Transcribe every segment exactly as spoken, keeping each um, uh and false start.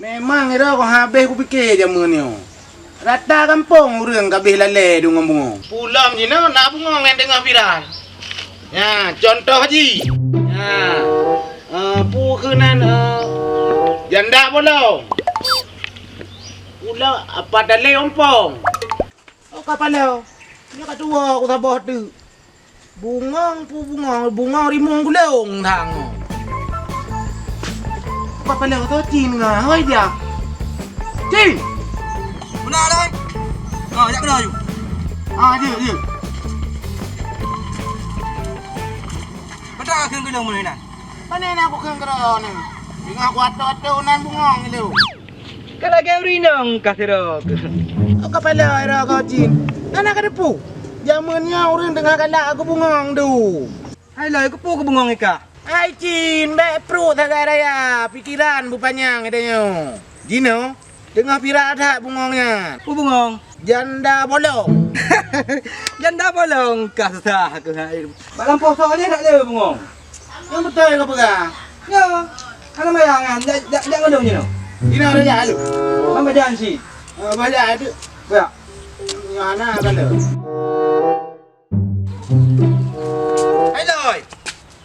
Memang ira kong habéh kupike jameun nyoe. Rata gampông ureuëng ka abéh lalée deungon bungong. Pulom jinoe na bungong nyang teungoh viral. Nya, contoh jih. Nya, eh, peue keunan, eh, janda bolong. Pula apa dalé ompong. Oh, kapala. Nyoe ka tuwo ku saboh teuk. Bungong pu bungong, bungong rimueng gulong thang. Kapala tu cin nga, hoi dia. Cin. Muna dah. Ha, jak kena aju. Ha, je, je. Betul ke gulong mulai dah? Pane na kukheun keudroe nyoe? Teungoh kuatoe-atoe nan bungong ilée. Ka lagée ureuëng inong ka sidroe. Oh, kapala ira kau cin. Hana ka teupeue. Jameun nyoe ureuëng teungoh galak keu bungong du. Hai loi, keupeue keu bungong ika? Hai cin, bék pruet sagai raya, pikeran beupanyang geutanyoe. Jinoe, teungoh viral that bungong nyan. Peue bungong? Janda bolong. Janda bolong ka susah keuh hai. Bak lampôh soe nyan that le bungong. Nyang beutôi ka peugah. Nyoe, hana maya nyan, jak, jak, jak ngon lôn jinoe. Jinoe dah jak lôn. Ban bajang cit. Oh, bajang tu. Bajang. Nyoe hana ka lôn. Hai loi.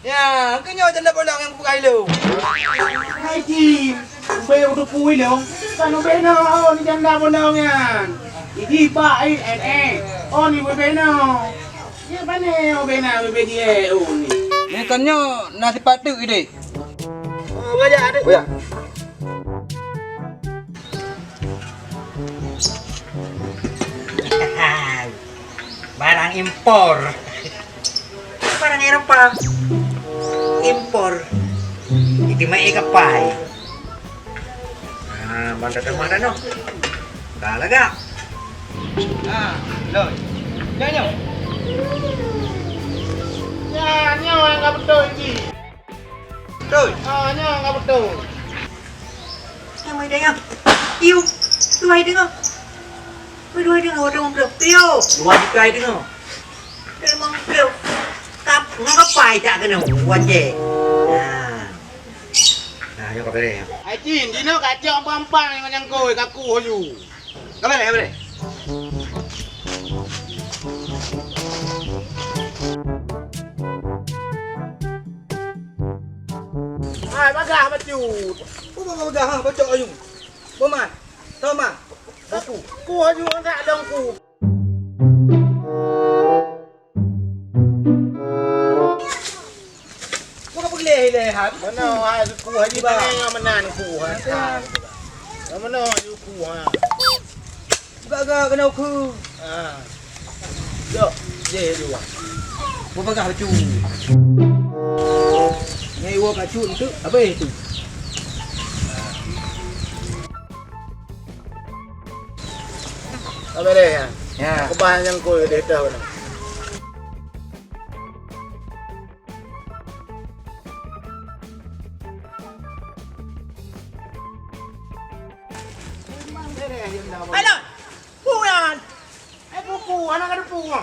Ya, keu nyoe janda bolong nyang kupeugah ilôn. Hai cin, ubé udeupu ilôn. Kan ubé na oh ni janda bolong nyan. Idi bak ai eh eh. Oh ni ubé na. Ye pane ubé na ubé jih eh oh ni. Ni kan nyoe na sipat teuk ideh. Oh, bajak adeuk. Bajak. Barang impor. Barang Eropa. Impor. Itu mah ié kapai. Ah, banda teumah dah noh. Dah lagak. Ah, loi. Nyoe, nyoe. Ya, nyoe nyang ka beutôi jih. Beutôi. Ah, nyoe ka beutôi. Nyang mai deungoe. Iu, duai deungoe. Duai deungoe, ureuëng bleuh. Piu. Duai deungoe. Memang bleuh. Kap, ngon kapai tak kena, wajé. Nah. Nah, nyoe ka beureh. Hai cin, jinoe kacok pampang ngon nyang koi, kaku hoju. Ka beureh, ka beureh. Hai, bagah bacut. Peue bagah, ha, bacok ayong. Boman, Toma, Baku. Ku ayong aneuk lôn ku. Ku ka peugleh ilée, ha? Mana hai ku haji ba? Mana yang menan ku, ha? Mana ku, ha? Gak-gak kena ukeue. Ah. Jok, jeh dua. Bubagah bacut. Ngai wo bacut tu, habis tu. Habis deh ya. Ya. Aku bahan yang kau deh dah. Hello. Peue nyan? Eh, buku, hana ka teupeue.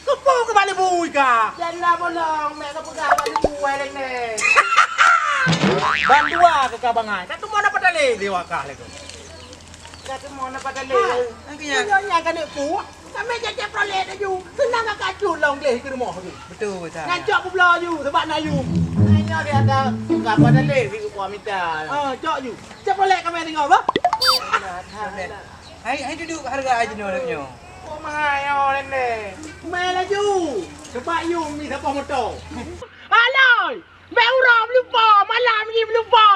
Keupeue keu bak leubui ka? Janda bolong, mek ka peugah bak leubui, hai lé. Bandua keu ka bangai. Ka teumoe na patalé lé wakah lé keu. Ka teumoe na patalé. Ha, nyan ka neuk peue. Kami cecep prolet laju. Seunang ka kacut lom gleh keu rumoh tu. Betul, betul. Nyan cok peubloe ju, sabab na yum. Nyan nyoe di atas ka patalé, bik upah mita. Ah, cok ju. Cep prolet kami tengok, bah. Hai, hai duduek hareuga ai jinoe lagèe nyoe. Oh, mahai nyoe lendeh. Mai laju. Sebab yum ni saboh moto. Alai, mek uroe meulupo, malam jih meulupo.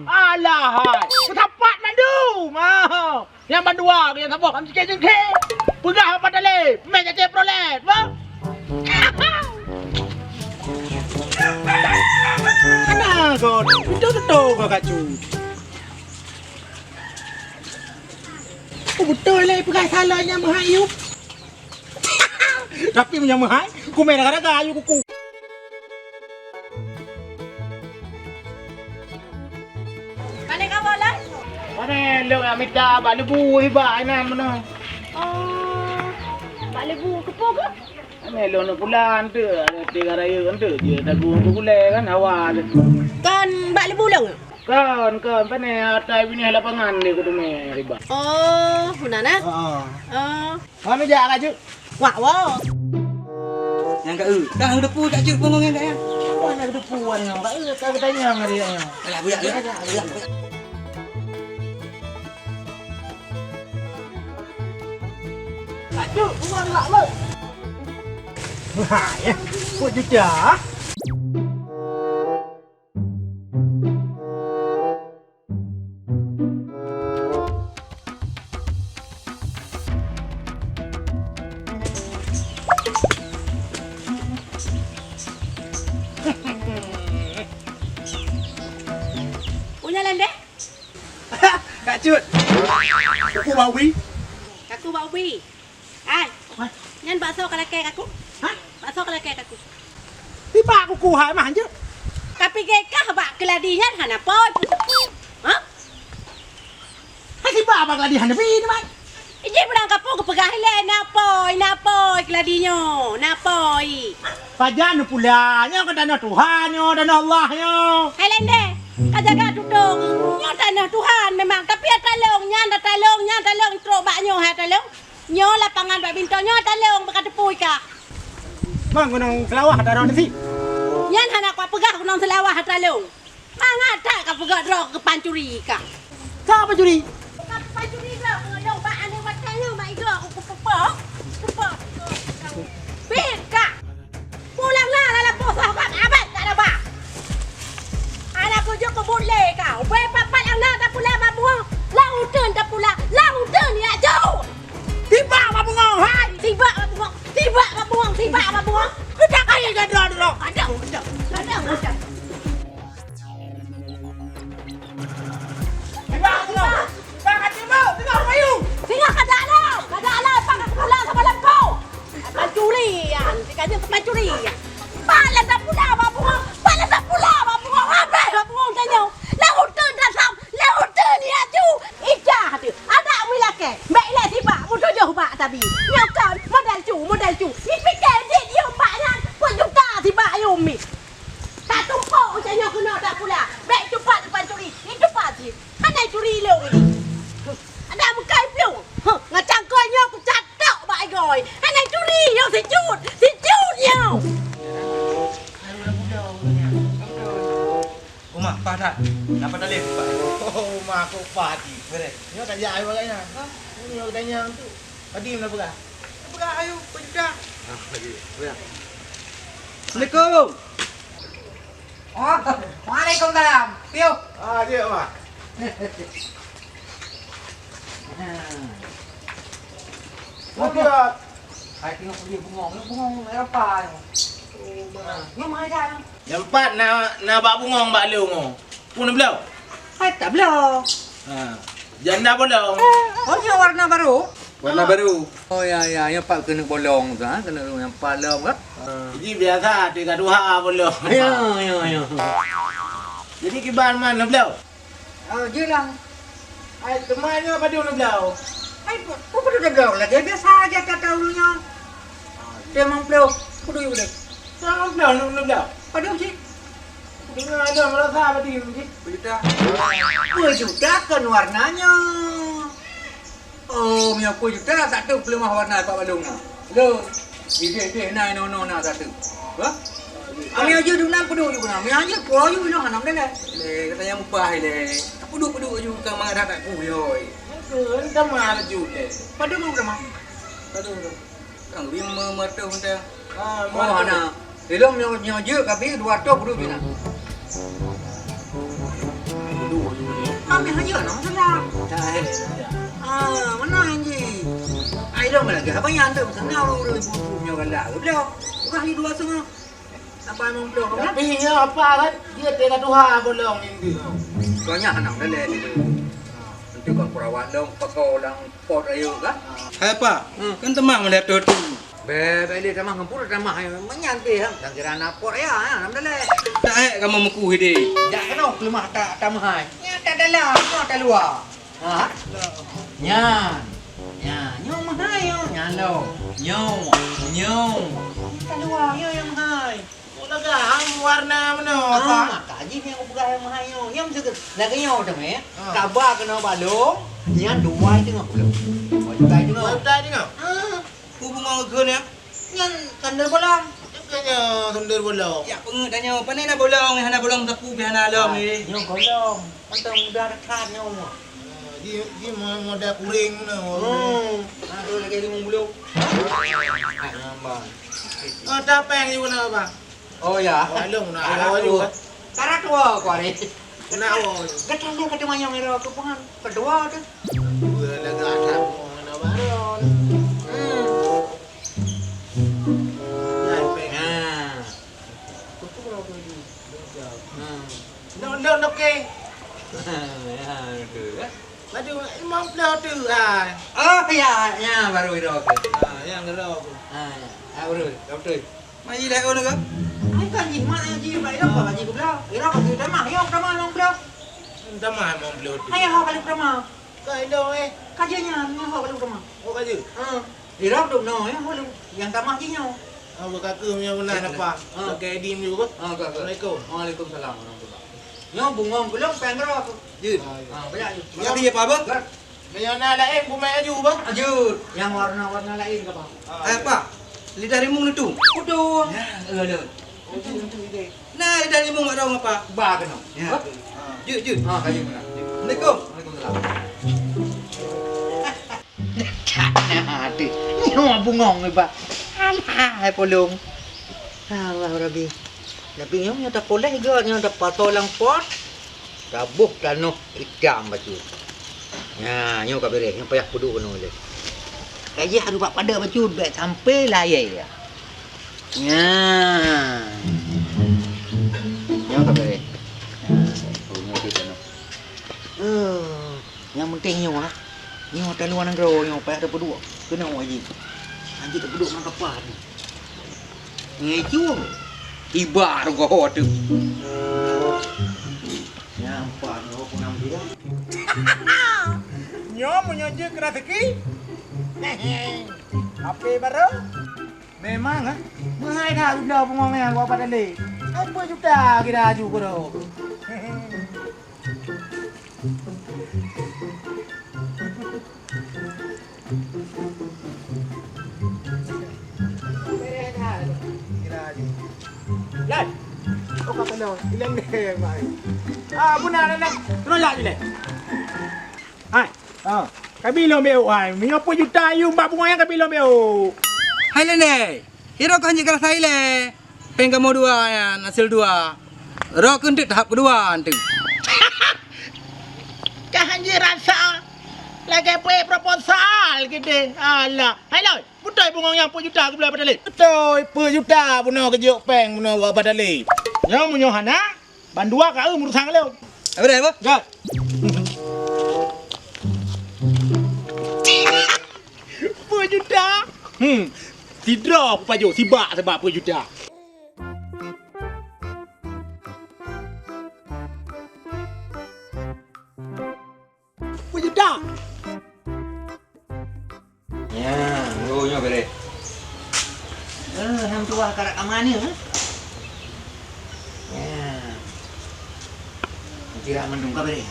Alah hai. Peusapat mandum. Ah. Nyang bandua nyang saboh kan sikit jengke. Peugah apa tadi? Mek cecep prolet, bah. Hana kon. Itu betul kau kacu. Oh, beutôi lé peugah salah nyang meuhai yub. Tapi meunyo meuhai, kumé raga-raga ayue kuku. Pane kamoe, Lai? Pane lôn mita bak leubui bak inan meunoe. Oh, bak leubui keupeue keuh? Pane lôn pula anteuk, tiga raya anteuk je tagu untuk gulai kan hawa tu. Kon bak leubui lôn? Kon, kon, pane ata binéh lapangan di kuteumé riba. Oh, meunan, eh? Heeh. Oh. Mana jak, Kak Cut? Wak, wak. Nyang ka eu. Ka eu depu, Kak Cut, bungong nyang ka, ya? Wah, nak depu, wah, nyang ka eu, ka geutanyong ari nyoe. Alah, buyak, ya. Buyak, buyak. Kak Cut, bungong, Kak, wak. Wah, ya. Kok juta? Punya landeh? Kak Cut. Kuku bawi. Kaku bawi. Hai. Hah? Nyan bakso ka lakée kaku. Hah? Bakso ka lakée kaku. Tiba kuku hai mah, Cut. Tapi gét kah bak keuladi nyan hana poi pun. Ha? Hai tiba bak keuladi hana pih, Mat. Iji peudang kapu geupeugah ilée na poi, na poi keuladi nyoe, na poi. Pajan pula, nyoe kan tanoh Tuhan nyoe, tanoh Allah nyoe. Hai Lendeh, ka jaga tutong. Nyoe tanoh Tuhan memang, tapi ata lôn nyan, ata lôn nyan, ata lôn trok bak nyoe hai ata lôn. Nyoe lapangan bak bintong nyoe ata lôn beuka teupui ka. Mang gunong Seulawah ata droe nasi. Nyan hana kupeugah gunong Seulawah ata lôn. Mangat that ka peugah droe keu pancuri ka. Ka pancuri? Ka pancuri droe keu lôn bak aneuk watée nyoe mak igoe aku kupeupok. Kupeupok. Bit ka. Pulang na lam poh sabat abad tak ada ba. Anak kujok kebun le kau. Ube papat anak tak pula babua. Lau teun tak pula. Lau teun ya jauh. Tiba babungong hai. Tiba babungong. Tiba babungong. Tiba babungong. Kita kaya gadra dulu. Ada, ada. Ada, ada. Singoh ka dalam, ka dalam, pakai kepala sama lengkau. Pancuri ya, si kajeng pancuri ya. Balas dah pula babungong, balas dah pula babungong, habis babungong tanyoe. Laut tu dasam, laut tu ni aju. Ijah tu, ada mi lakée, bek ilée sibak, meutujoh bak tabi. Nyoe kon, model cu, model cu. Ni pikée jih yum bak nyan, peuet juta sibak yum mi. Tatumpok macam nyoe keunoe dak pula. Bek cupat pancuri. Itu pati. Hana curi lôn. Ada muka plueng. Huh, ngacang kau nyoe kucatok bak igoi. Hana curi nyoe sicut. Sicut nyoe. Uma, pah that. Napa dalil, Pak? Oh, uma, kok pah di. Beres. Nyoe tak jak ayo agaknya. Ha? Nyoe tanya tu. Tadi mana pegang? Pegang ayo, pegang. Ah, lagi. Pegang. Assalamualaikum. Oh, waalaikumsalam. Piu. Ah, dia mah. Hai tengok dia bengong, dia bengong apa? Oh, mah. Nyoe mah dah. Nyang pat na, na bak bungong bak lôn nyoe. Pun bloe? Hai tak bloe. Ha. Janda bolong. Oh, nyoe warna baru. Warna baru. Oh ya ya, nyoe pat keuneuk bolong tu ha, keuneuk nyang pat lom ka. Jadi biasa tiga dua bolong. Ya ya ya. Jadi kiban man bloe? Ah, jelang. Ai teuma nyoe padum bloe? Ai pu- pu- padum bloe lagi biasa aja tak tahu nyoe. Dia mang bloe, kudu yuk deh. Mang bloe, mang bloe. Padum sih? Dengar ada merasa apa tinggi sih? Berjuta. Berjuta kan warnanya. Oh, meunyoe peuet juta, satu peuleumah warna Pak Balong na. Lo, ideh-ideh na inoe-noe na satu. Ha? Ami aja duna peuduek ju keunan. Ami aja peuduek ju inoe hana meudalah. Lé, kata nyang mubah lé. Peuduek-peuduek ju ka mangat that ku yoi. Entah mah laju lé. Pada mau sama? Pada mau. Kang lima ratus entah. Ah, oh, hana. Ilong nyoe, nyoe jeuet ka bri dua ratus peuduek jih na. Kami hanya nak masalah. Ah, mana anji? Ai dong lagi apa yang anda sana orang orang ibu nyoe galak ke beliau. Bukan ni dua setengah. Apa memang belum? Tapi nya apa kan? Dia tengah tuha bolong ini. Banyak anak dah leh. Nanti kau perawat dong, pakau lang pot ayo kan? Hai pa, kan temah meulihat tu. Bèk, bèk lé tamah ngon pura tamah, meunyan pih, dan kira na pot ya, alhamdulillah. Tak ék kamoe meuku hidé. Jak keunoe peuleumah ta-, tamah hai. Nyan tak dalam, nyoe tak luwa. Ha? Nyan. Nyan, nyoe meuhai nyoe, nyan lom. Nyoe, nyoe. Tak luwa, nyoe nyang meuhai. Peue lagak warna meunoe, Pak? Jih nyang kupeugah nyang meuhai nyoe, nyang meuseukeu lagèe nyoe teuma, eh. Ha. Kaba keunoe bak lôn, nyan dua teungoh lôn. Dua juta teungoh. Dua juta teungoh? Ha. Peue bungong keu nyan? Nyan sandal bolong. Bukan nyan sandal bolong. Ya, peungeuet tanyoe, pane na bolong, hana bolong sapeue pih hana lom, eh. Nyoe bolong. Mantong muda that nyoe. Ah, ji, ji mo-, model kuring na. Hmm. Aduh, lagèe limong puluh. Ah, nambah. Ah, tapeng ju na, Bang. Oh, ya. Oh, along na. Karat awak juga. Karat tua kau ni. Kena awak. Gata dia kata manyong era ke bukan kedua tu. Dua lagi ada mau na baron. Hmm. Nah. Nah. Ndong, ndong, ndong, oke. Ya, betul, ya. Baju limong puluh tu, ah. Oh, ya, ya, baru itu, oke. Ah, yang kedua aku. Ah, ya. Ah, betul, betul. Mai lé ôn ke? Ai kan jih mak jih bak irok bak jih keublah. Irok bak jih tamah, yo tamah limong puluh. Tamah limong puluh tu. Hai ho kali tamah. Ka ilo eh. Ka jih nyan, ho kali tamah. Oh ka jih. Ha. Irok duk no eh, ho nyang tamah jih nyoe. Ah, bak kaki punya beuna apa? Ha. Oke, di minggu. Ha, ka, ka. Assalamualaikum. Waalaikumsalam warahmatullah. Nyoe bungong gulong pèng rok. Jih. Ah, ya. Ha, banyak jih. Makasih ya, Pak Abang. Meunyoe na laén, bumet aju, bah. Aju, nyang warna-warna laén ka, bah. Ah, eh, Pak, lidah rimong neutu. Udung. Nah, eh, ada. Udung tu ide. Nah, lidah rimong mak dong apa? Ba kena. Ya. Jut, jut. Ha, kayu kena. Assalamualaikum. Waalaikumsalam. Aduh, nyoe bungong ni, bah. Alah, hai polong. Allah Rabbi. Tapi nyoe, nyoe tapoléh gét, nyoe tapato lam pot. Taboh tanoh itam bacut. Nyan, nyoe ka beureh, nyoe payah peuduek keunoe lé. Ka jih harôh bak pada bacut, bèk sampai layèe. Nyan. Nyoe ka beureh. Nyan, oh, nyoe pih tanoh. Eh, nyang penting nyoe lah. Nyoe ata luwa nanggroe nyoe payah tapeuduek. Keunoe jih. Hanjeuet tapeuduek ngon kapan. Ngejung. Tiba rugoe ho teuh. Nyan empat nyoe pun enam dia. Nyoe meunyoe jeuet keu raseuki. H P baru. Memang, eh? Meuhai that gula bungong nyan, wak padalé. Hai peuet juta kira aju keudroe. Lai. Oh, ka keunoe. Ileng deh, mai. Ah, beuna, Nenek. Turun laju, Nenek. Hai. Ah, kabi lom beu, hai. Meunyoe peuet juta yum bak bungong nyan kabi lom beu. Hai, Nenek. Hiro kah hanjeuet ka rasa ilèe? Péng kamoe dua nyan, hasil dua. Roh keuneuk tahap keudua, anteuk. Ka hanjeuet rasa lagèe peuék proposal keudéh. Alah. Hai lôn, beutôi bungong nyang peuet juta geubloe Batalé? Beutôi, peuet juta bunoe geujok péng bunoe Batalé. Nyoe meunyoe hana, bandua ka eu urusan lôn. Apa dah, apa? Gat. Peuet juta? Hmm. Sidroe kupajoh, sibak sabab peuet juta. Peuet juta. Nyan, oh, nyoe beureh. Eh, hang tuah karak ka maneueng, eh? Nyan. Jirak mandum ka beureh.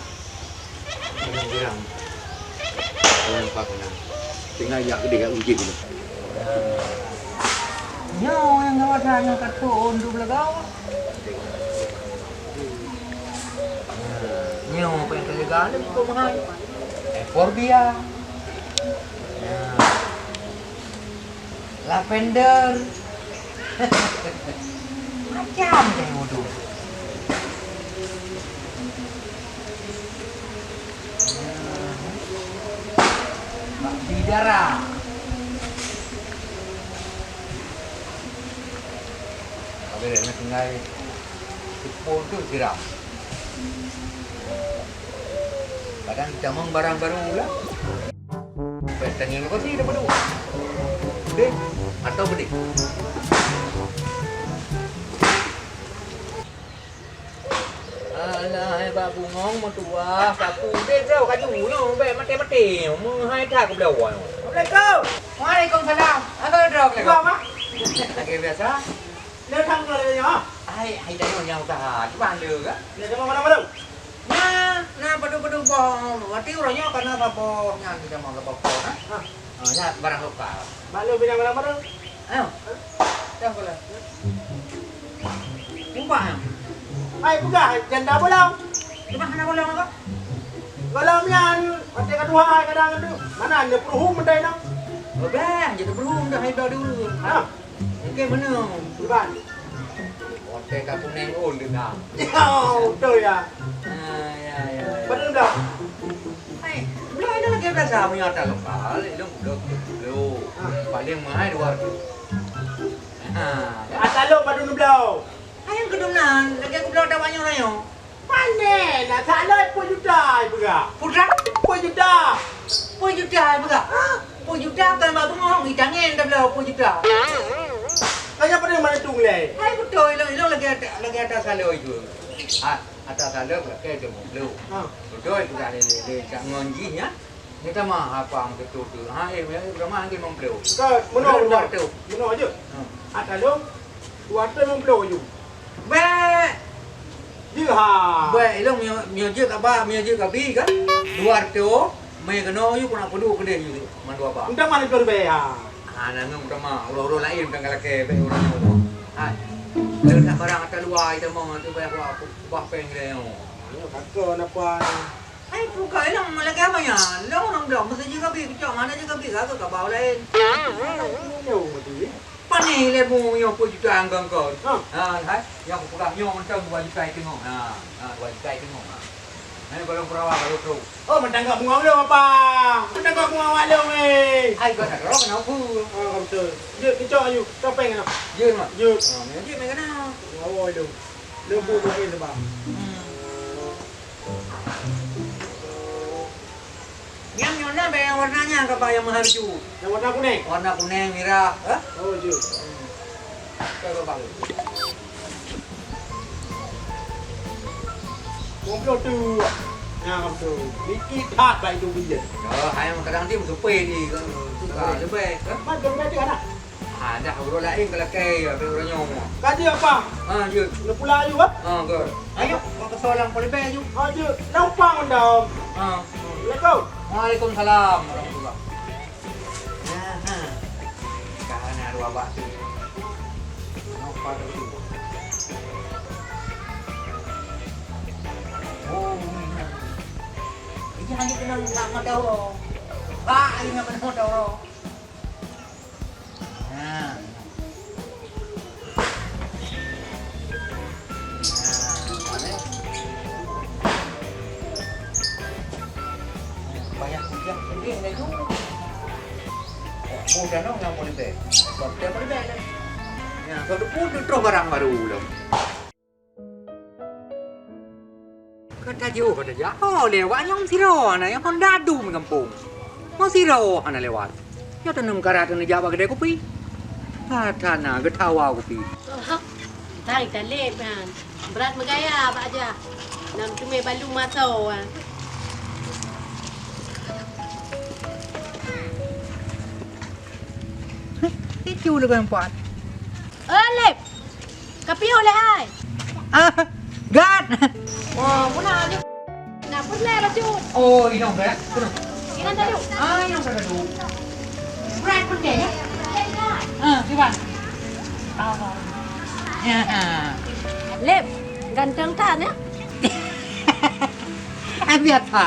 Mandum jirak. Nampak kena. Tinggal jak keudeh kat uji dulu. Nyoe nyang gawat nyoe ka trok ôn dua belas gawa. Nyoe apa yang terjaga ada cukup mahal. Euphorbia. Nah. Lavender. Macam deh wudu. Bak bidara. Habis dah tinggal sepuluh tu siram. Kadang tamong barang baru pula. Tanya lokasi dah padu. Deh, atau bedeh. Alah, hai bak bungong meutuah, sapu deh jauh kaju nyoe, bèk maté-maté nyoe, meuhai that keu beuleue nyoe. Assalamualaikum. Waalaikumsalam. Apa droe keu? Apa? Lagi biasa. Leuh tham keu lagèe nyoe. Hai, hai, tanyoe nyang usaha, cuba anda ke? Nya, cuman mana-mana? Nah, nah, padum-padum boh. Berarti urang nyoe kana saboh nyan, kita mau saboh boh, nah. Hah? Ah, nya barang lokal. Bak lôn bina barang-barang. Ayo. Dah boleh. Ubah, ya? Hai, peugah, janda bolong. Ubah, hana bolong apa? Bolong nyan, watèe ka tuha, kadang tu. Mana ada peruhum mendai nang? Ubah, jadi peruhum dah, hai, dah dulu. Hah? Oke, mana? Iban. Otak aku nengol dengar. Ya, betul ya. Ah, ya, ya, ya. Betul dah. Hai, belum ada lagi biasa punya ata lokal, ilong udah belum. Paling mahal dua ratus. Ha, ata lo padu belum. Hai, yang kedua nan, lagi aku belum ada banyak raya. Pandai lah, tak ada sepuluh juta peugah. Putra? Sepuluh juta. Sepuluh juta peugah. Ha? Sepuluh juta bukan bak bungong, itangen dah belah sepuluh juta. Kaya pada mana tu mulai? Hai betul, ilong, ilong lagi ada, lagi ada salah itu. Ha, ada salah berarti ada mulu. Ha. Betul juga ni, ni, ni, tak ngon jih ya. Ni sama apa betul tu. Ha, eh, berapa lagi mulu? Ke, menua, menua tu. Menua je. Ha. Ada lo. Dua ratus lima puluh ju. Bèk! Jeuet ha. Bèk, ilong mio, mio jeuet kaba, mio jeuet kabi kan? Dua ratus, mè keunoe ju keuneuk peuduek keudeh ju, mandua ba. Entah mana tu bèk ha. Ha, nanu entah ma, urang-urang laén entah galakèe bèk urang nyoe. Ha. Lôn nak barang ata luwa, ita mo, tu bèk aku bah pèng lé nyoe. Kata napa? Hai, buka ilong lagèe apa nyan? Long, long, long, mesti jeuet kabi, keucok mana jeuet kabi, kagak kabau laén. Nyoe mesti. Panéh lé mu nyoe peuet juta angkon-angkon. Ha. Ha, hai, nyang kupeugah nyoe mantong dua juta teungoh. Ha, ha, dua juta teungoh. Ha. Hai, golom peurawa baru tu. Oh, mantong gak bunga lom apa? Mantong gak bunga awak lom, eh. Hai, kau nak kerok kena aku. Oh, betul. Jeuet, keucok aju. Topeng kena. Jeuet, Mak? Jeuet. Ha, jeuet, Mak, kena. Awak itu. Lembu tu, eh, sebab. Hmm. Nyan nyoe na bèk nyang warna nyan kaba nyang meuhareuju. Nyang warna kunèng? Warna kunèng, mirah, eh? Oh, jeuet. Hmm. Ka, ka, bang. Komplo tu. Nyang tu. Niki that baik tu bijak. Oh, hai kadang dia meusupai ni. Suka lebai, eh? Mat, lebai dia dah. Ha, dah, ureueng laén ka lakèe, ya, ureueng nyoe. Ka jeuet, Pak? Ha, jeuet. Neupula aju, Pak? Ha, good. Ayo, bak keusoe lam polybag aju. Ha, jeuet. Dah upah ngon dah, Om. Ha. Assalamualaikum. Waalaikumsalam warahmatullah. Ha, ha. Ka na dua bak tu. Napa tu? Oh, ini. Ini hanya kena mata orang. Ba, ini kena mata orang. Nah. Nah, mana? Payah kucak pedih laju. Oh, dah nong nyang polybag. Sebab dia polybag lah. Nah, kalau pun tu terus barang baru lah. Ka tajôh, ka tajak. Oh, lé awak nyoe sidroe na nyang honda dum gampông. Ngon sidroe hana lewat. Nyoe taneum karat neujak bak keudè kupi. Ka that na geutawa kupi. Oh, hai taleb nyan. Brat meugaya bak jak. Nam teumé balu masoe, ah. Itu leugang pat. Eh, Lép! Ka piôh lé hai! Ah, Gat! Oh, meunan aju. Na peureulèe bacut. Oh, inong ka, ya? Inong tadu. Ah, inong ka tadu. Bright peureulèe, ya? Ah, kiban. Ah, ya. Lép, ganteng that, ya? Ah, biasa.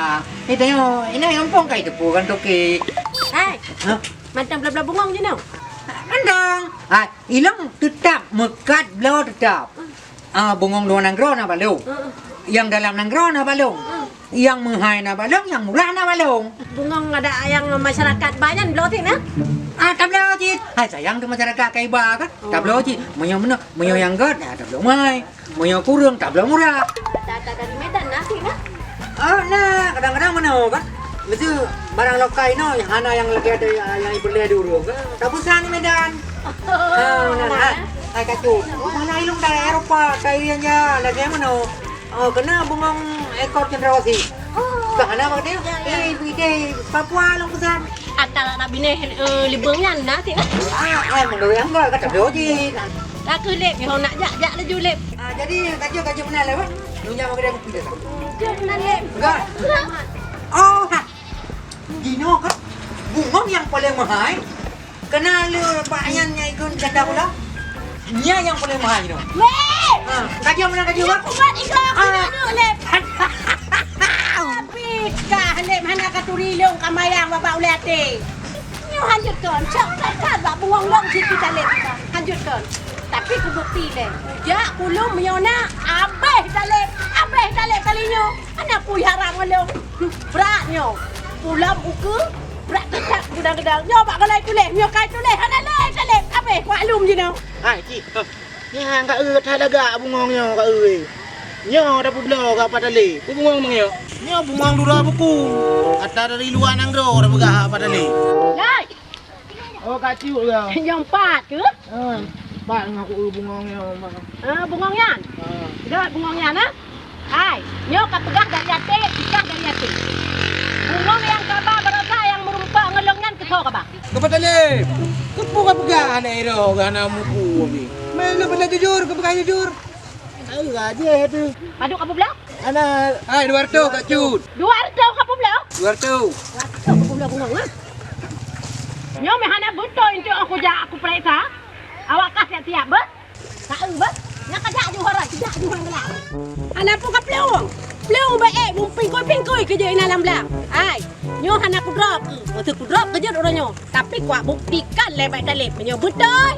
Itu yang, ini yang pun kayak itu, bukan toke. Hai. Hah? Mantong bla-bla bungong jinoe? Mantong. Ha, ilong teutap meukat bloe teutap. Ah, bungong luwa nanggroe na balong. Heeh. Nyang dalam nanggroe na balong. Heeh. Nyang meuhai na balong, nyang murah na balong. Bungong ada nyang masyarakat ba nyan bloe cit na? Ah, tabloe cit. Hai, sayang tu masyarakat ka iba kan. Oh. Tabloe cit. Meunyoe meunoe, meunyoe nyang gèt, ya, tabloe meuhai. Meunyoe kureueng, tabloe murah. Data dari Medan na cit na? Ah, na, kadang-kadang meunoe kan. Mesti barang lokal inoe hana nyang lagèe ada nyang ipeureulèe di ureueng kan. Tapesan di Medan. Ah, na, na. Hai, hai, kacau. Mana ilong dari Eropa, dari India, lagèe meunoe. Oh, kena bungong ekor cendrawasih. Oh. Ka hana bak dia. Ya, ya. Eh, di, di Papua long pesan. Ata nak binéh, eh, libung nyan na cit na? Ah, ai, menurut yang enggak, kata dia, Ji. Aku Lép, yo nak jak, jak laju Lép. Jadi, kacau, kacau beuna lé, weh. Nyoe jak mageude kupi dah. Kacau beuna lé. Enggak. Oh, ha. Jinoe kan bungong nyang paleng meuhai. Keunan lé bak nyan nyang ikheun ganda pula. Nyan nyang paleng meuhai jinoe. Weh! Ha, kacau beuna kacau, weh. Kumat ikau aku duduk lé. Tapi kah lé hana katuri lôn kamayang babah ulèe até. Nyoe hanjeuet kon, cok that-that bak bungong lôn cit keu taleb. Hanjeuet kon. Tapi kubukti lé. Kujak kulom meunyoe na, abéh taleb, abéh taleb kali nyoe. Hana peue harab ngon lôn. Brat nyoe. Pulom ukeue, brat that-that geudang-geudang. Nyoe bak galai tuléh, nyoe kai tuléh, hana lé taleb. Abéh kuak lom jinoe. Hai, cit. Nyan ka eu that lagak bungong nyoe ka eu. Nyoe tapeubloe keu apa taleb. Peue bungong meunyoe? Nyoe bungong dura buku. Ata dari luwa nanggroe tapeugah apa taleb. Lai! Oh, ka cuk ya. Nyang pat keu? Ha, pat ngon ku bungong nyoe, Mak. Ha, bungong nyan? Ha. Dot bungong nyan, ha? Hai, nyoe kapeugah dari até, peugah dari até. Bungong nyang kaba baroesa nyang meurumpok ngon lôn nyan keu soe kaba? Kaba taleb. Keupeue kapeugah aneuk iro gana muku abi? Meunan beuna jujur, kapeugah jujur. Tahu aja tu. Padum kapeubloe? Ana, hai, dua ratus ka cut. Dua ratus kapeubloe? Dua ratus. Dua ratus kapeubloe bungong, ha? Nyoe meuhana beutôi untuk aku jak aku pereksa. Awak kah siap-siap, beuh? Ka eu, beuh? Nyang ka jak ju hara, jak ju hara. Ana pun ka plueng. Plueng beu ék, beu pingkui-pingkui keu jeuet inan lam blang. Hai, nyoe hana kudrop. Meuteuk kudrop keu jeuet uroe nyoe. Tapi kuak buktikan lé bak taleb meunyoe beutôi.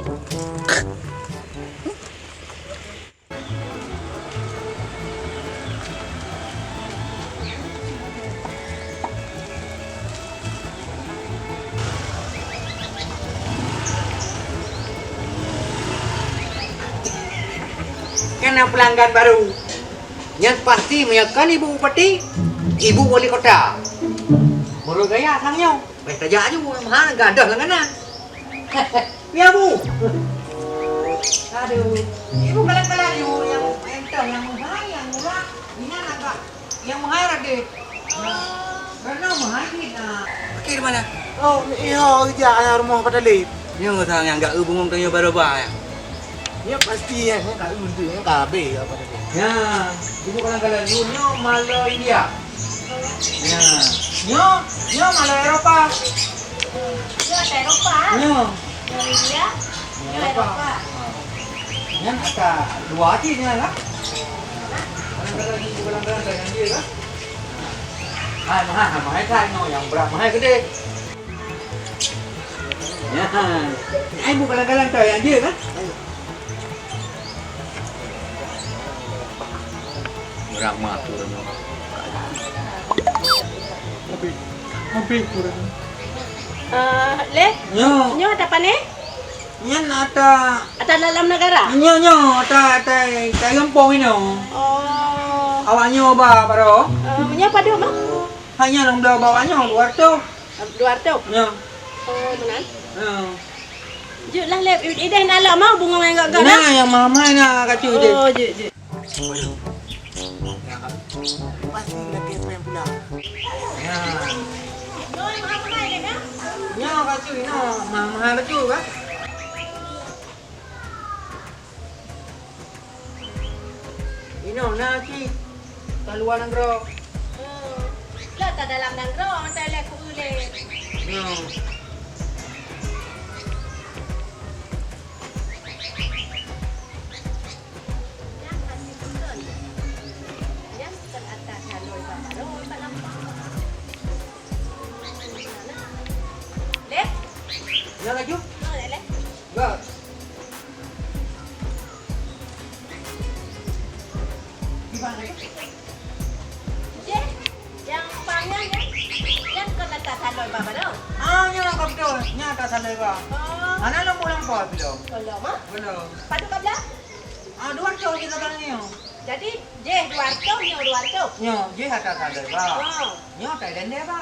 Kan na peulanggan baru. Nyan pasti meunyoe kon ibu bupati, ibu wali kota. Meureuh gaya sang nyoe. Bèk tajak aju, meuhai gadôh lam kanan. Ya, Bu. Aduh. Ibu kalan-kalan, ibu nyang entah, nyang meuhai, nyang murah. Inan agak nyang meuhai raden. Karena meuhai cit na. Okey, di mana? Oh, iya, ija, ya, rumah Pak Talib. Nyoe sang nyang gak eu bungong tanyoe baroe ba, ya. Nyoe pasti, ya, nyoe ka eu, nyoe ka habéh, ya, Pak Talib. Ya, ibu kalan-kalan, ibu nyoe malo India. Ya. Nyoe, nyoe malo Eropa. Nyoe ata Eropa. Nyoe. Nyoe India. Nyoe Eropa. Nyan ata dua cit nyan lah. Kadang-kadang ni, kadang-kadang ata nyang dia lah. Hai, mahal, hai, mahal ata nyoe, nyang brat mahal gede. Nyan. Ai, bu kadang-kadang ata nyang dia lah. Urang mah turun. Habis. Habis turun. Eh, lé? Nyoe. Nyoe ata pane? Nyan ata. Ata dalam negara? Nyoe, nyoe, ata, ata, ata gampông inoe. Oh. Awak nyoe ba, baroe. Eh, nyoe padum, ah? Hanya lam bela bawah nyoe, dua ratus. Dua ratus? Nyoe. Oh, meunan? Nyoe. Jeuet lah, lé, ideh na lom, ah, bungong nyang gagah. Nah, nyang mahai na kacu ideh. Oh, jeuet, jeuet. Pasti lakèe péng pula. Ya. Nyoe mahai-mahai lé, nah? Nyoe kacu, nyoe mahai-mahai kacu, kan? Inoe na cit, ka luwa nanggroe. Hmm. Lah ka dalam nanggroe, mantong lé ku ulèe. Nyoe. Nyan hana bukan. Nyan bukan ata calon baru, Pak Lampang. Leh? Ya, laju. Ha, leh, leh. Enggak. Gimana ya? Jeh, nyang panyang nyan, nyan kon ata saloi ba baroe? Ah, nyan ka beutôi. Nyan ata saloi ba. Oh. Hana lom bulan empat belum. Belum, ah? Belum. Padum ka blah? Ah, dua ratus kita beli ni. Jadi, jeh dua ratus, nyoe dua ratus. Nyoe, jeh ata saloi ba. Oh. Nyoe ata lendeh ba.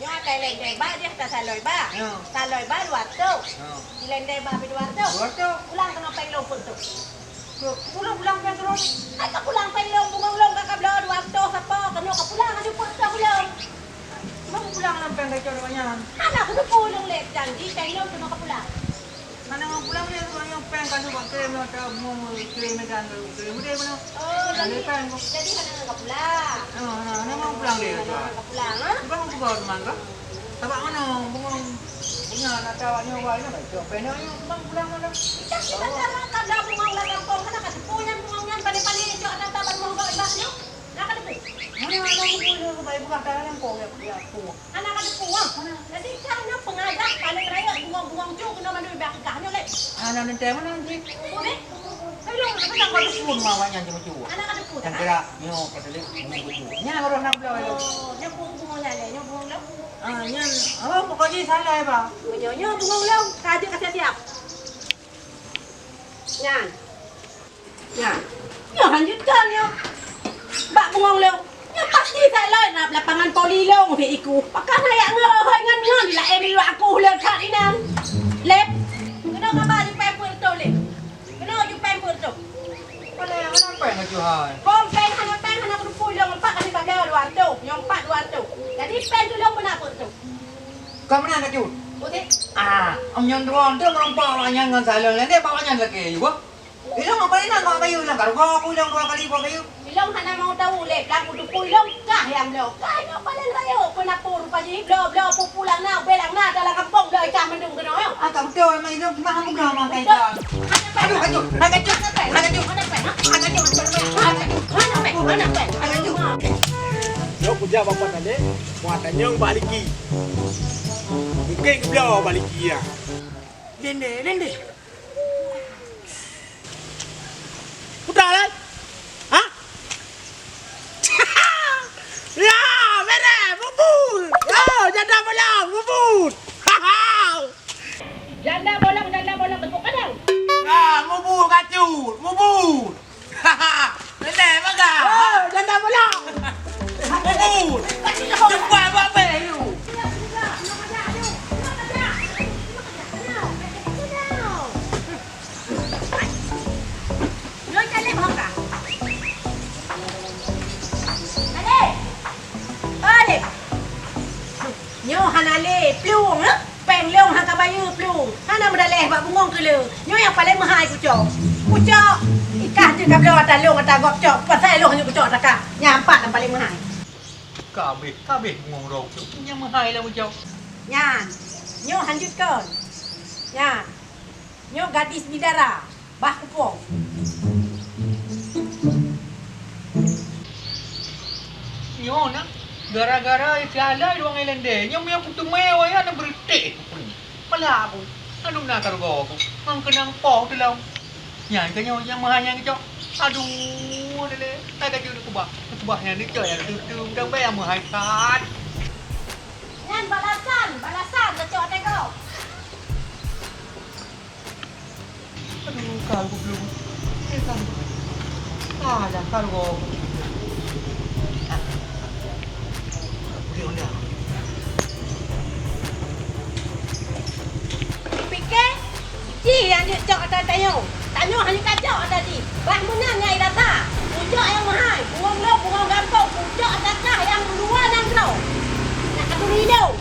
Nyoe ata lendeh ba, jeh ata saloi ba. Nyoe. Saloi ba dua ratus. Nyoe. Di lendeh ba pi dua ratus. Dua ratus. Pulang keunoe péng lôn peuet reutôh. Pulang, pulang péng terus. Hai ka pulang péng lôn, bungong lôn ka kabloe dua ratus sapo, keunoe ka pulang aju peuet reutôh lôn. Kenapa pulang lam péng gacor banyak? Hana keuneuk pulang lé, janji péng lôn keunoe ka pulang. Nan Nyang pulang dia sebab nyang peng ka cuba kirim, nyang tak mau kirim medan tu, kirim dia mana? Oh, jadi, jadi hana ka pulang. Ah, hana, hana mau pulang dia. Hana ka pulang, ha? Bukan mau pulang rumah kah? Sabab mana? Bungong, bunga nak tahu awak nyoe, awak nyoe, cok pena nyoe, bang pulang mana? Kita, kita dah, dah, dah bungong lam gampông, hana ka teupeue nyan bungong nyan, paléng-paléng cok ata ban bungong bak ibas nyoe. Hana ka teupeue. Hana, hana teupeue, hana teupeue, hana teupeue. Hana ka teupeue, ah. Hana. Jadi, kan nyoe peungadah paléng rayeuk bungong-bungong cok keunoe mandum ibas kah nyoe lé. Hana teuntèe mana nanti. Boleh? Ayo, kenapa kau teupeue rumah awak nyan cuma cok? Hana ka teupeue. Yang gerak, nyoe, kata dia, bungong cok. Nyan baru nak bela. Oh, nyoe bungong-bungong nyan lé, nyoe bungong lom. Ah, nyan. Oh, pokok jih salah, ya, Bang? Meunyoe nyoe bungong lôn, ka jeuet ka siap-siap. Nyan. Nyan. Nyoe hanjeuet kon nyoe. Bak bungong lôn. Nyoe pasti that lôn na lapangan voli lôn, si iku. Pakon hayak ngon hôi ngon ngon dilaén di luwa aku lôn that inong. Lép. Keunoe kaba jipéng peuet reutôh lé. Keunoe jipéng peuet reutôh. Mana, mana pèng laju hai? Bông pèng hana pèng hana keudupui lôn empat kali tiga belas dua ratus, nyang empat dua ratus. Jadi pèng tu lôn beuna peuet reutôh. Ka meunan ka cut. Putih. Ah, om nyan droe tu meureumpok awak nyan ngon saleueng. Nanti bawa nyan lagi, ibu. Ilong apa ingat bawa kayu ilang? Karu kau aku ilang dua kali bawa kayu. Ilong hana mau tahu lé, pelang kutupu ilong kah yang bloe. Kah nyoe paléng rayeuk peunapu rupa jih bloe-bloe pupu lang na, ubé lang na, dalam kampung bloe ikah mendung keunoe. Ah, tak betul, emang ilong mah aku bloe mang kai. Aduh, aduh, aduh, aduh, aduh, aduh, aduh, aduh. Nyoe kujak bapak tadi, muat tanyong bak Liki. Mungkin geubloe bak Liki ya. Dende, dende. Udah lah. Hah? Ya, beres, bubur. Oh, janda bolong, bubur. Janda bolong, janda bolong, tepuk tangan. Ah, bubur kacut, bubur. Betul, bagus. Oh, janda bolong. Bubur. Cepat buat apa tu? Nyoe hana lé plueng, eh? Péng lôn han ka bayeue plueng. Hana meudaleh bak bungong keu lé. Nyoe nyang paleng meuhai kucok. Kucok, ikah jeuet ka bloe ata lôn ata gob cok. Pasai lôn hana kucok ata kah. Nyan pat nyang paleng meuhai. Ka abéh, ka abéh bungong droe kucok. Nyang meuhai lôn kucok. Nyan. Nyoe hanjeuet kon. Nyan. Nyoe gadis bidara. Bah kupo. Nyoe na, gara-gara si Alai luwang ilende, nyoe meunyoe kuteumé wayah na beureutéh. Malah aku, aduh na karugo aku, ngon keunong poh tulông. Nyan keuh nyoe nyang meuhai nyang geucok. Aduh, lé, lé, na gaki udah kubah. Kubah nyan dikeue nyang tutu, mudah-mudahan meuhai that. Nyan balasan, balasan geucok teugoe. Aduh, kal goblong. Eh, kal. Alah, kal goblong. Ah. Boleh onda. Pike, ji nyang jeuet cok ata tanyoe. Tanyoe hana tacok ata jih. Bah meunan nyan irasa. Pucok nyang meuhai, bungong lom, bungong gampông, pucok ata kah nyang luwa nanggroe. Nak katuri lom.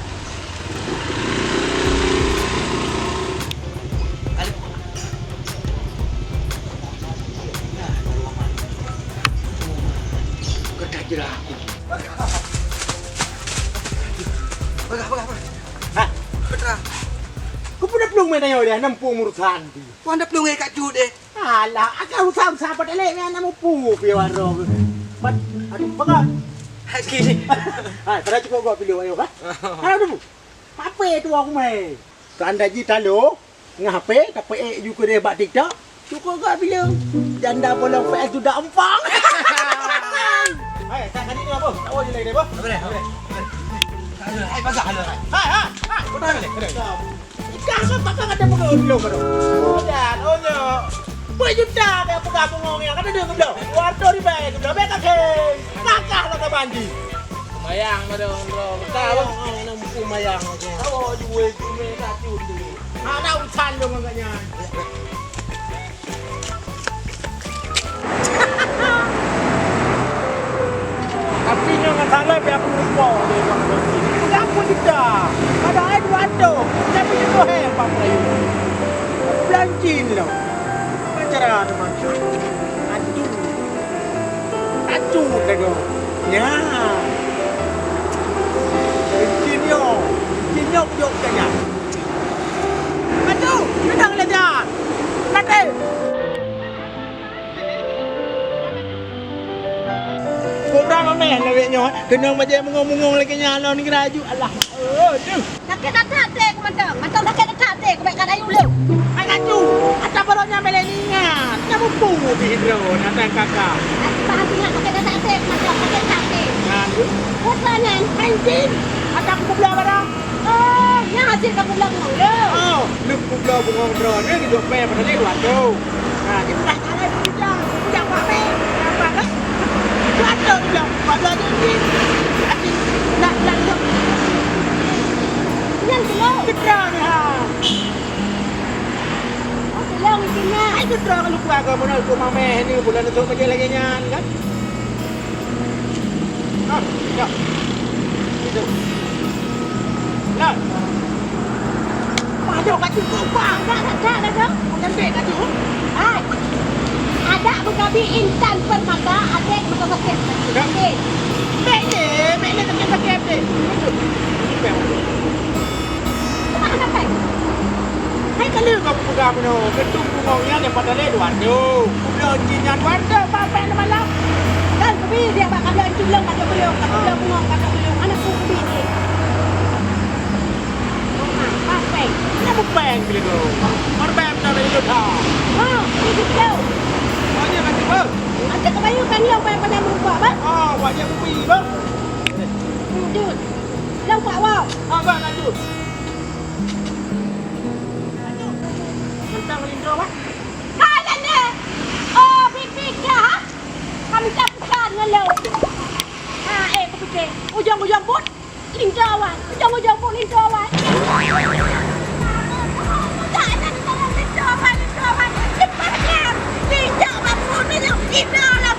Bagah, bagah, bagah. Ha? Petra. Kau pun dah pelung main tanya dia, nampu urusan. Kau dah pelung eh, Kak Cut, eh. Alah, agak usah-usah pada lek ni anak mupu pi warung. Pat, aduh, pegang. Hai, pada cukup gok pilu ayo, ha? Aduh. Apa tu aku mai? Tanda ji talo, ngah H P, tapi eh ju keu deh bak TikTok. Cukup gok pilu. Janda bolong P S sudah empang. Hai, tak tadi ni apa? Tak boleh lagi deh, apa? Boleh, boleh. Hai, pasal hai. Hai, hai, hai. Betul ni. Ikah kan takkan ada pegang dulu baru. Oh, dah, oh, nya. Dua juta dia pegang bungong yang kata dia kebelah. Dua ratus ribu kebelah. Baik tak, kakak lah tak banji. Mayang pada orang besar. Mayang, ah, nak buku mayang. Oh, jual tu, mereka tu, tu. Anak urusan dong agaknya. Tapi nyoe ngon salah biar aku lupa deh bang Rozi. Udah aku juga. Padahal dua ratus. Tapi itu heh bang Melayu. Aku pula Cin lom. Acara tu macam. Aduh. Aduh, dah go. Ya. Cin yo. Cin yo, yo, yo. Aduh, sedang belajar. Mati. Kobra mameh lawét nyoe, keunong bajèe bungong-bungong lagèe nyan lôn geura aju. Alah, aduh. Sakét that até ku mantong, mantong sakét that até ku, bèk ka rayu lé. Hai laju, ata baroe nyan bèk lé ingat. Nyan mupu pih droe, ata kakak. Aku paham ingat sakét that até ku mantong, sakét that até. Nyan tu. Kobra nyan, hai jin. Ata aku peubloe barang. Oh, nyan hase ka peubloe bungong lé. Oh, lheueh peubloe bungong droeneuh geujok pèng padahai lé dua reutôh. Ha, di blah jalan bujang, bujang pabrik. Apa kan? Dua reutôh bujang, pabloe jeuet. Nak, nak, nak. Nyan keunoe. Keudroe ni, ha. Oh, tolong izin nyan. Hai keudroe kalau keuluwarga meunan, keu mamèh ni, bulan esok bajèe lagèe nyan, kan? Ah, ya. Itu. Lah. Padahai ka cukup, Pak. Dak, dak, dak, dak, dak. Cantik ka cukup. Hai. Adak beugabi intan permata, adek mata sakit. Ya. Okey. Bèk lé, bèk lé sakit-sakit, dek. Itu. Itu. Hai ka lheueh kau peugah meunoe, keutueng bungong nyan nyang padahai lé dua reutôh. Kubloe jih nyan dua reutôh, papai na malam. Kan kubi dia bak kabloe jih lôn, kabloe bungong, kabloe bungong, kabloe bungong. Hana kubi jih. Papai. Nyan bupeng bila tu. Papai beutôi lé hidup ha. Ha, hidup tu. Oh, nyan macam apa? Macam kabayu kan lôn, papai pada merupa, bah? Oh, wajah kubi, bah? Lanjut. Lôn pak wow. Ah, bah, lanjut. Hai, Lande! Oh, pipih kah? Kami tak pesan ngon lôn. Ha, eh, kupikir. Ujong-ujong pun linto awai. Ujong-ujong pun linto awai. Tak ada linto awai, linto awai. Cepat, Lande! Linto awai, pun linto awai.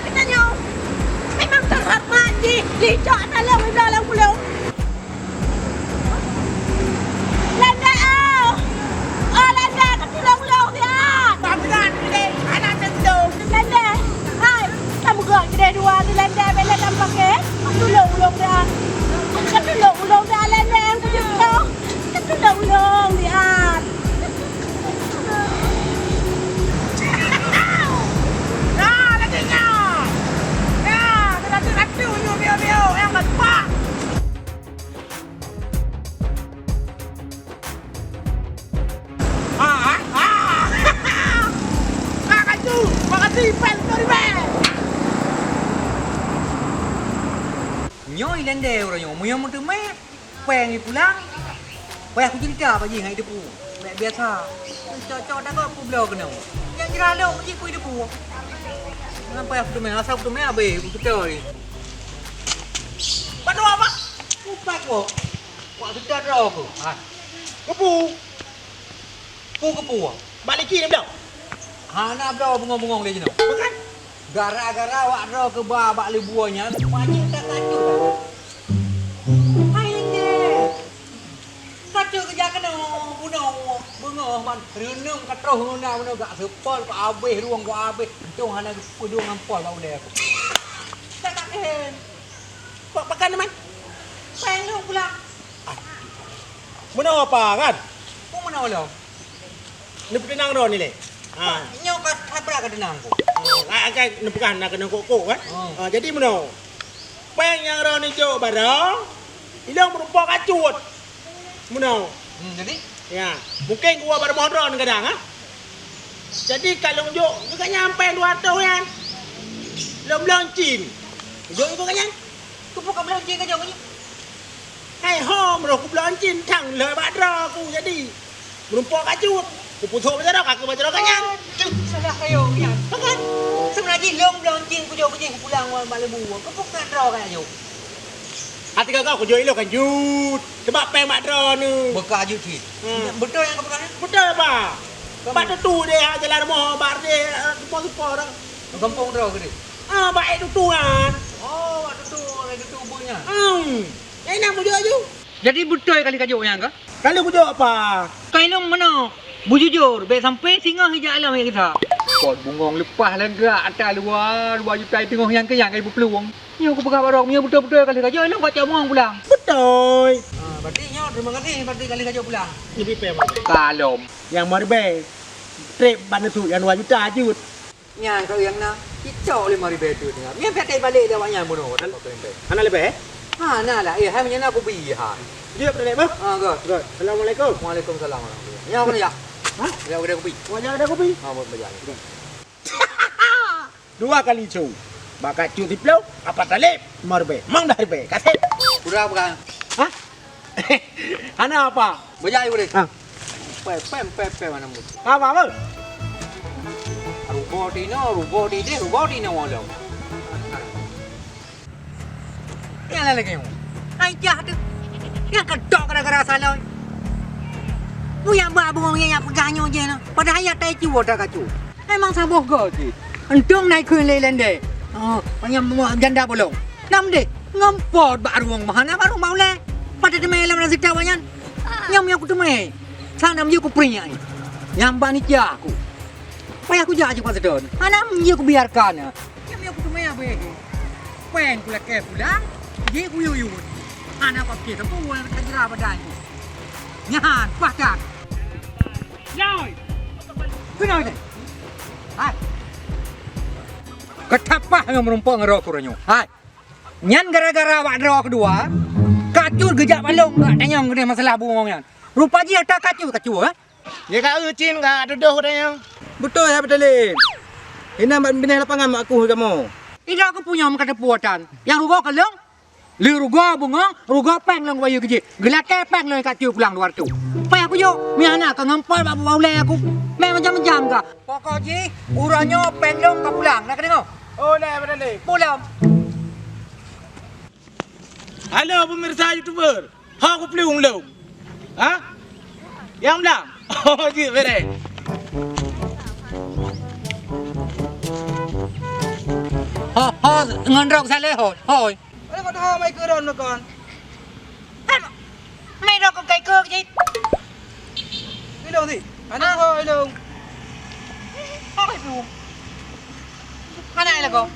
Memang terhormat jih. Linto awai, linto awai. Lande, oh! Oh, Lande, ka tulông ulông siat! Ka meunan keudeh, hana teuntông. Lande, hai, ka meugot keudeh dua tu, Lande, bèk lé tam paké. Ka tulông ulông siat. Ka tulông ulông siat, Lande, nyang kujeuet kah. Ka tulông ulông siat. Nah, lagèe nyan. Nah, teulateu-lateu nyoe, mio-mio, nyang ka teupah. Ah, ah, ah. Ah, kaju. Makasih, Pen, sorry, Pen. Nyoe Ilende uroe nyoe, meunyoe meuteumé, pèng ipulang, payah kuceurita bak jih ngon idepu. Bèk biasa. Cok-cok dak kok kubloe keunoe. Nyang jira lôn jih ku idepu. Nyan payah kuteumé, asai kuteumé abéh, kuceurita jih. Bak dua, Pak. Upat kok. Wak seutôt droe keuh. Ah. Keupeue? Peue keupeue? Bak liki neubloe? Hana bloe bungong-bungong lé jinoe. Bukan? Gara-gara wak droe keuba bak leubue nyan, panyöt ka kacot. Hai lé. Kacot keujak keunoe, bunoe, beungoh ban reuneueng ka troh ngon na bunoe gak seupôt ka abéh, rueng ka abéh. Untông hana geupeudong ngon pol bak ulèe aku. Tak, tak keuhen. Kok pakai nyoe man? Pèng lôn pulang. Ah. Meunoe apa kan? Peue meunoe lom? Neupeudong droeneuh lé. Ha. Nyoe ka sabra ka deunang ku. Ah, kan neupeugah na keunong kok-kok kan? Oh. Ah, jadi meunoe. Pèng nyang droeneuh jok baroe, ilôn meurumpok ka cut. Meunoe. Hmm, jadi? Ya, mungkin geuwoe bak rumoh droeneuh kadang, ha? Jadi ka lôn jok keu gobnyan pèng dua reutôh nyan. Lôn bloe cin. Jok keu gobnyan. Keupeue ka bloe cin ka jok keu nyoe? Hai ho, meunyoe kubloe cin, thang lheueh bak droe ku jadi. Meurumpok ka cut. Kupeusok bak droe, ka keu bak droe gobnyan. Aduh, salah kayong nyan. Bukan? Seubeuna jih lôn bloe cin kujok keu jih kupulang bak leubue. Keupeue ka droe ka jok? Até ka kujok ilôn kan jeuet. Teuma pèng bak droeneuh. Beuka jeuet cit. Hmm. Beutôi nyang kapeugah nyan? Beutôi, Pak. Bak tutu deh, ha, jalan rumoh, bak deh, ha, seupôt-seupôt dah. Gampông droe keudeh? Ah, bak ék tutu nyan. Oh, bak tutu, ék tutu beuh nyan. Hmm. Nyang inong kujok aju. Jadi beutôi kali kajok nyan kah? Kali kujok apa? Kai lôn meunoe. Bujujur, bèk sampoe singoh ijak lom ayat gata. Pot bungong leupah lagak ata luwa, dua juta teungoh nyang keu nyang ka ipeuplueng. Nyoe kupeugah barô, meunyoe beutôi-beutôi ka lheueh ka jeuet, lôn kacok bungong pulang. Beutôi. Ah, berarti nyoe terima kasih, berarti ka lheueh ka jeuet pulang. Jadi pèng. Kalom. Nyang meuribèe. Trép ban neusut nyang dua juta jeuet. Nyan ka nyang na, cicok lima ribèe tu teuh. Nyan pih akai balek lé awak nyan bunoe. Hana leubeh? Ha, na lah. Eh, hai meunyan aku bi ha. Jeuet peureulèe, bah? Ha, göt. Göt. Assalamualaikum. Waalaikumsalam warahmatullahi. Nyan aku nak jak. Ha? Jak kedai kopi. Wah, jak kedai kopi? Ha, buat bajak. Göt. Dua kali cu. Bak kacu siplôh, apa talib? Lima ribèe. Mang dah ribèe. Kasih. Udah bukan? Ha? Hana apa? Bajai boleh. Ha. Pèng, pèng, pèng, pèng mana mut? Apa, apa? Rugoe tinoe, rugoe tideh, rugoe tinoe lom. Nyan lagèe nyoe. Hai jah tu. Nyang keudok gara-gara salon. Peue nyang ba bungong nyang peugah nyoe jih na. Padahai ya tai ciwoe that kacu. Memang saboh goe cit. Untông na ikheun lé lendeh. Oh, nyang janda bolong. Nam deh, ngempot bak ruwong meuhan na baru mau lé. Pada teumé lam rasa tawa nyan. Nyam nyang kuteumé. Sana meunyoe kupeuingat. Nyang bak ni cia aku. Payah kujak jih pasadon. Hana meunyoe kubiarkan. Nyam nyang kuteumé abéh. Pèng kulakèe pulang, jih kuyue-yue. Hana kupiôh sapeue ka jira badan. Nyan, pakat. Yoi. Keunoe nyan. Hai. Katapah ngon meurumpok ngon roh kureueng nyoe. Hai. Nyan gara-gara awak droe keudua, kacut geujak balong bak tanyong keudeh masalah bungong nyan. Rupa jih ata kacut, kacut, eh? Jih ka eu cin ka tudoh geutanyoe. Beutôi hai Beutali. Inan bak binéh lapangan mak aku kamoe. Ida keupeue nyoe meukateupeu tan. Nyang rugoe ka lôn. Lé rugoe bungong, rugoe pèng lôn bayeue keu jih. Geulakèe pèng lôn ka tiep pulang dua reutôh. Payah kujok, meuhana ka ngampol bak bubah ulèe aku. Mè macam-macam ka. Pokok jih, uroe nyoe pèng lôn ka pulang. Na kadeungö? Oh, na Beutali. Pulang. Halo pemirsa YouTuber. Ho kuplueng lôn. Ha? Nyang blang. Oh, jeuet bereh. Ho, ho, ngon rok saleh ho. Hoi. Ada kau tahu mai ke ron kon? Mai rok kai ke jih. Ilong ti. Aneuk ho ilong. Apa itu? Mana ai lagoe?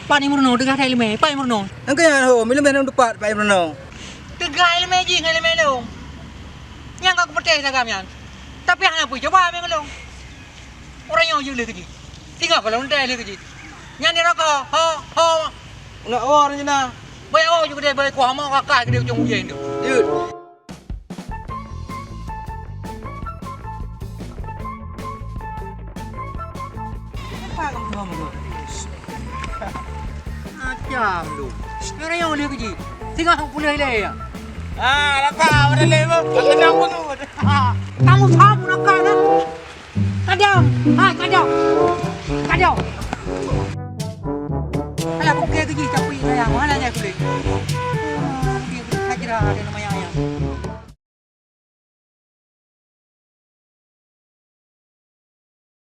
Pat Imeurunoe, teuga that ileumèe. Pat Imeurunoe. Engkau nyang ho, ileumèe nam teupat Pat Imeurunoe. Teuga ileumèe jih ngon ileumèe lôn. Nyang ka kupeuteh sagam nyan. Tapi hana peue cuba mè ngon lôn. Ureueng nyoe jeuet lé keu jih. Singoh ka lôn teh lé keu jih. Nyan di rokok, ho, ho. Nak awak ni nah. Baik awak juga dia baik kuah mau kakak dia ujung ujian tu. Jeuet. Macam tu. Sekarang yang boleh kerja. Tengah aku pulih leh ya. Ah, lakau dah leh, Bang. Kenapa tu? Kamu sama nak kan? Kadang, hai kadang. Kadang. Alah, kok kaya kerja tapi saya, mana nak kulit?